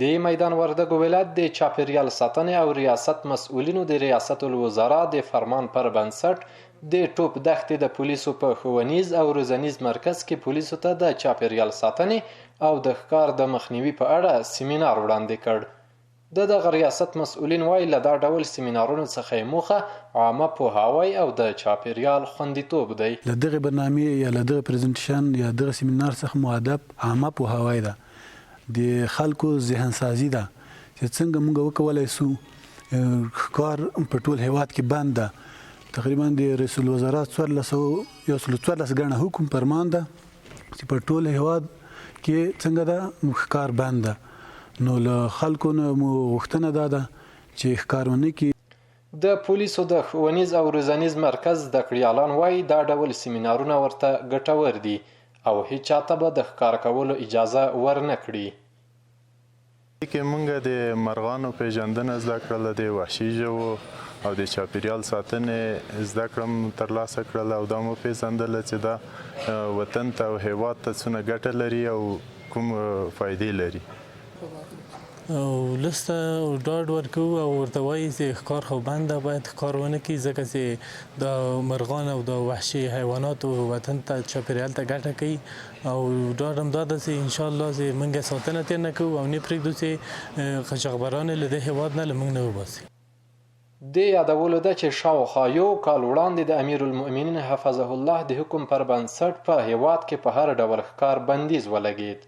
د میدان وردګو ولایت د چاپېریال ساتنې او ریاست مسؤلینو د ریاست الوزرا د فرمان پر بنسټ د ټوپ دښتې د پولیسو په ښوونیز او روزنیز مرکز کې پولیسو ته د چاپېریال ساتنې او د ښکار د مخنیوي په اړه سیمینار وړاندې کړ. د دغه ریاست مسؤلین وايي، له دا ډول سیمینارونو څخه یې موخه عامه پوهاوی او د چاپېریال خوندیتوب دی. له دغې برنامې یا له دغه پرزنټیشن یا دغه سیمینار څخه مو هدف عامه پوهاوی ده، د خلکو ذهن سازي ده چې څنګه موږ وکولای سو ښکار په ټول هیواد کې بند ده، تقریبا د رئیس الوزرا 1414 ګڼه حکم فرمان ده چې په ټول هیواد کې څنګه ده ښکار بند ده، نو له خلکو نه مو غوښتنه دا ده چې ښکار ونه کړي. د پولیسو د ښوونیز او روزنیز مرکز زده کړیالان وايي، دا ډول سیمینارونه ورته ګټور دي او هیچا ته به د ښکار کولو اجازه ورنه کړي. دې کې مونږ د مرغانو پېژندنه زده کړله، د وحشي ژوو او د چاپېریال ساتنې زده کړه مو ترلاسه کړله او دا مو پېژندله چې دا وطن ته او هېواد ته څونه ګټه لري او کوم فایدې لري. ولس ته ډاډ ورکوو او ورته وایي چې ښکار خو بند ده، باید ښکار ونه کړي، ځکه چې دا مرغان او دا وحشي حیوانات وطن ته چاپیریال ته ګټه کوي او ډاډ هم دا ده چې ان شاء الله چې موږ ساتنه ترې نه کوو او نه پرېږدو چې قاچاقبران یې له دې هېواد نه له موږ نه وباسي. د یادولو ده چې شاوخوا یو کال وړاندې د امیرالمؤمنین حفظه الله د حکم پر بنسټ په هېواد کې په هر ډول ښکار بندیز ولګېد.